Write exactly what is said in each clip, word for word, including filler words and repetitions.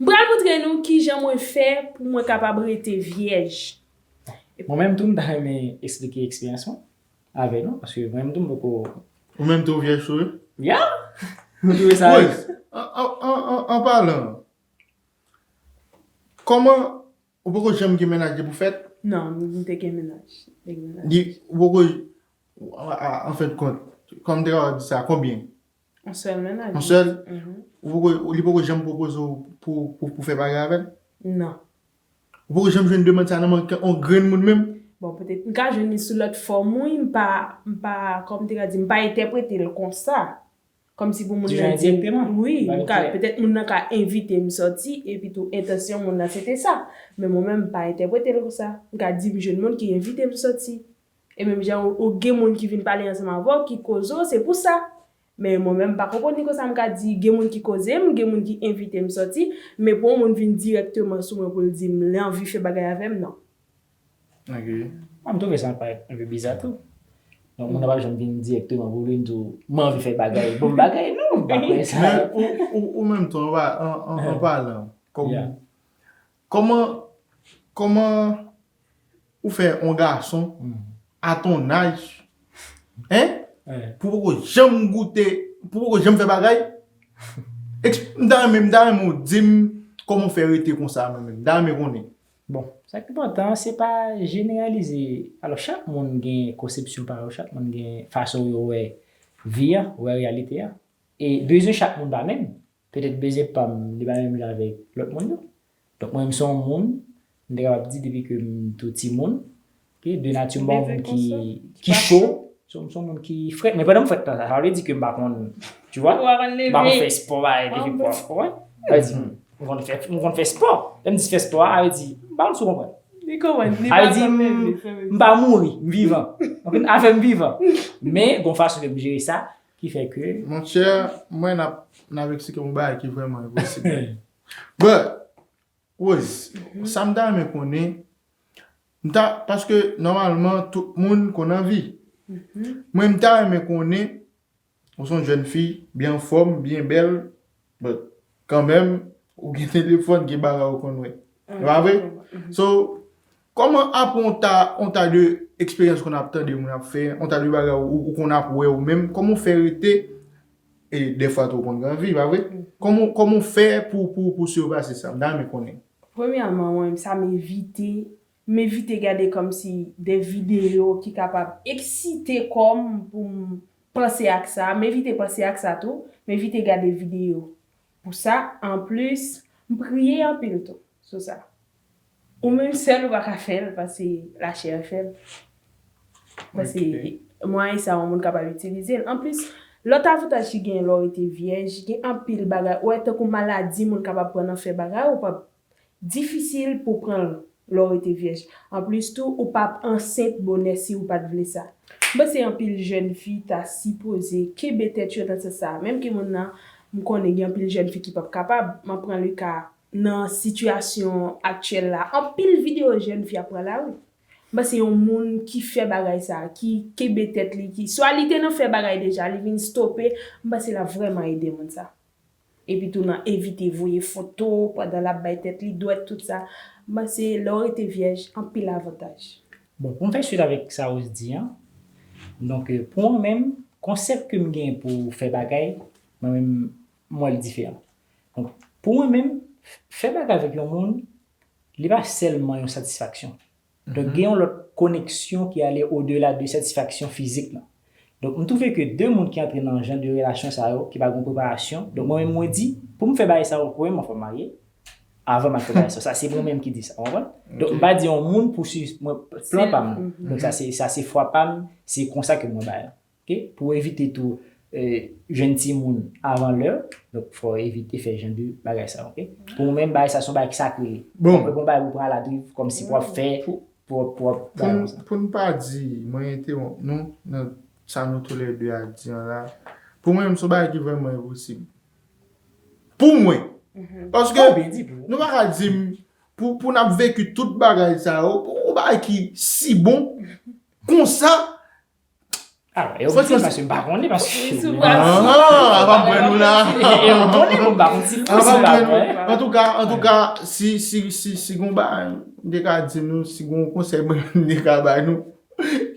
M pral montre nou kijan mwen fè pou mwen kapab rete vyèj. Mwen menm tou, m ta renmen eksplike eksperyans mwen avè nou, paske mwen menm tou, m poko. Ou menm tou vyèj tou wi? Ya! Ou twouve sa? Rose, an, an, an, an, an palan, kòman ou poko janm gen mennaj depi w fèt? Non, m te gen mennaj. Te gen mennaj. Li, ou poko, a- a- an fen de kont, kòm te kapab di sa, konbyen? Yon sèl mennaj. Yon sèl? Mhm. Ou poko, li poko janm pwopoze w pou, pou, pou fè bagay avè l? Non. Ou poko janm jwenn demann sa nan men yon grenn moun menm? Bon, petèt, m ka jwenn li sou lòt fòm, wi, m pa, m pa, kòm te ka di, m pa entèprete l konsa. Kòm si pou moun Di jan nan di m, endirektman. wi, Ba m yo ka, klè. Petèt moun nan ka envite m sòti, epi tou entansyon moun nan se te sa. Men mwen menm, m pa entèprete l konsa. M ka di m jwenn moun ki envite m sòti. E menm jan ou, ou gen moun ki vin pale ansanm avè w, ki koze w, se pou sa. Men mwen menm, m pa konprann li konsa, m ka di, gen moun ki koze m, gen moun ki envite m sòti, men pou yon moun vin dirèkteman sou mwen pou l di m li anvi fè bagay avè m, non. Ok. Mwen, m twouve sa parèt yon pe biza tou. Donk, moun nan pa janm vin dirèkteman pou vin di w, "M anvi fè bagay." Bon, bagay, non, m pa kwè sa. Men ou, ou, ou menm tou, an, pa- an, an, an palan, kòm, Yeah. kòman, kòman ou fè yon gason Mm. a ton âge, hein? Eh. Pou poko janm goute, pou poko janm fè bagay? Eks- M ta renmen, m ta renmen w di m kòman w fè rete konsa mwen menm. M ta renmen konnen. Bon, sa ki enpòtan, se pa jeneralize. Alò, chak moun gen konsepsyon pa yo, chak moun gen fason yo wè vi a, wè reyalite a. E bezwen chak moun pa menm. Petèt bezwen pa m, li pa menm jan avèk lòt moun yo. Donk, mwen menm, se yon moun, m te kapab di depi ke m tou timoun, ok, de nati m pa yon moun ki, ki cho, se yon, se yon moun ki frèt. Men pandan m frèt la, sa vle di ke m pa konn, tu vois, Ou pa konn m pa konn leve. Fè spò, bagay, depi pou, ouais. Sa vle di, m konn fè, m konn fè spò. Lè m di fè spò, sa vle di, m pa konn si w konprann. Li konprann, li Sa vle pa di, konn m, leve, sa vle m pa mouri, m vivan. Donk, afè m vivan. Men, gon fason ke m jere sa, ki fè ke Monchè, mwen n ap, n ap eksplike yon bagay ki vrèman enposib. But, Rose, sa m ta renmen konnen, m ta, paske nòmalman tout moun konn anvi. Mwen m ta renmen konnen, ou se yon jèn fi, byen anfòm, byen bèl, but kanmenm, ou gen telefòn, gen bagay ou konn wè. E pa vre? So, kòman apre yon ta, yon ta de eksperyans konn ap tande moun ap fè, yon ta de bagay ou, ou konn ap wè ou menm, kòman w fè rete, e dèfwa tou ou konn gen anvi, pa vre? Kòman, kòman w fè pou, pou, pou sipase sa? M ta renmen konnen. Premyèman, mwen, sa m evite, m evite gade kòmsi de videyo ki kapab eksite kò m pou m panse ak sa. M evite panse ak sa tou, m evite gade videyo. Pou sa, anplis, m priye anpil tou sou sa. Ou menm sèl ou pa ka fè l, paske lachè fè l. Paske mwayen sa yon moun kapab itilize l. Anplis, lòt avantaj ki genyen lè w rete vyèj, gen anpil bagay. Ou wè, tankou maladi moun kapab pran nan fè bagay, ou p ap difisil pou pran l lè w rete vyèj. Anplis tou, ou p ap ansent bonè si ou pa t vle sa. M panse anpil jèn fi ta sipoze kenbe tèt yo nan sans sa. Menm ke moun nan, m konnen gen anpil jèn fi ki p ap kapab, m ap pran le ka nan sitiyasyon aktyèl la. Anpil videyo jèn fi ap pran lari. M panse yon moun ki fè bagay sa, ki kenbe tèt li, ki swa li te nan fè bagay deja, li vin stope, m panse l ap vrèman ede moun sa. Epi tou nan evite voye foto pandan l ap bay tèt li dwèt, tout sa. M panse lè w rete vyèj, anpil avantaj. Bon, pou m fè swit avèk sa Rose di an, donk, euh, pou mwen menm, konsèp ke m gen pou fè bagay, mwen menm, m wè l diferan. Donk, pou mwen menm, fè bagay avèk yon moun, li pa sèlman yon satisfaksyon. Donk, gen yon lòt koneksyon ki ale odela de satisfaksyon fizik lan. Donk, m twouve ke de moun ki antre nan jan de relasyon sa yo, ki pa gen preparasyon, donk, mwen menm, mwen di, pou m fè bagay sa yo, premyèman, fò m marye, avan m al fè bagay sa yo. Sa, se mwen menm ki di sa, w konprann? Donk, m pa di yon moun pou swiv mwen, plan pa m. Donk, sa, se, sa, se fwa pa m, se konsa ke mwen bay. Ok? Pou evite tou, euh, jwenn timoun avan lè, donk, fò evite fè jan de bagay sa, ok? Pou mwen menm, bagay sa, se yon bagay ki sakre. Bon. Ou pa pran bagay pou pran aladriv, kòmsi pou w ap fè, pou w ap, pou w ap, Pou n, pou n pa di, mwen entewonp nou, nan sa nou toulède a di an la. Pou mwen, se yon bagay ki vrèman enposib. Pou mwen. Paske, Ou byen di pou ou. Nou pa ka di m, pou, pou n ap veki tout bagay sa yo, pou yon bagay ki si bon, konsa, Alò, e w di paske m pa konnen, paske... Ah, ap ap pran nou la. E w konnen, m pa konn si l posib la, mwen. Antouka, antouka, si, si, si, si gon bagay m te ka di nou, si gon konsèy mwen m te ka bay nou,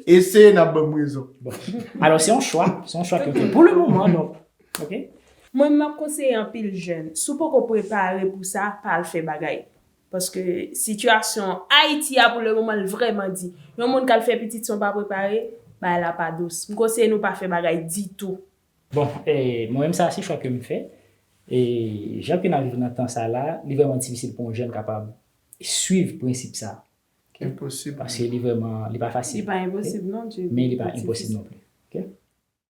eseye n ap ban m rezon. Alò, se yon chwa, se yon chwa ke m fè pou le moman, donk, ok? Mwen, m ap konseye anpil jèn, si w poko prepare pou sa, pa al fè bagay. Paske sitiyasyon Ayiti a pou le moman, l vrèman di. Yon moun k al fè pitit san w pa prepare, bagay la pa dous. M konseye nou pa fè bagay ditou. Bon, e, mwen menm sa se chwa ke m fè. E jan ke n ap viv nan tan sa la, li vrèman difisil pou yon jèn kapab swiv prensip sa. Enposib. Paske li vrèman, li pa fasil. Li pa enposib non, Dye. Men li pa enposib non pli. Ok?